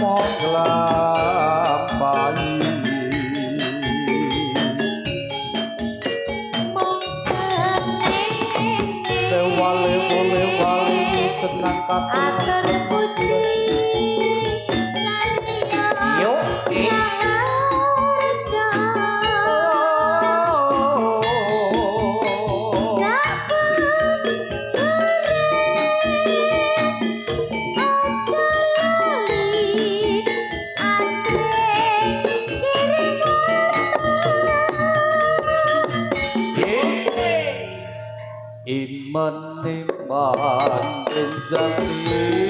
trimo nglampahi. Mung semene Wale wale wale senang katur. Atur puji lan liya. Yo, eh. Raharja. Aja lali asring kirim Iman iman jati.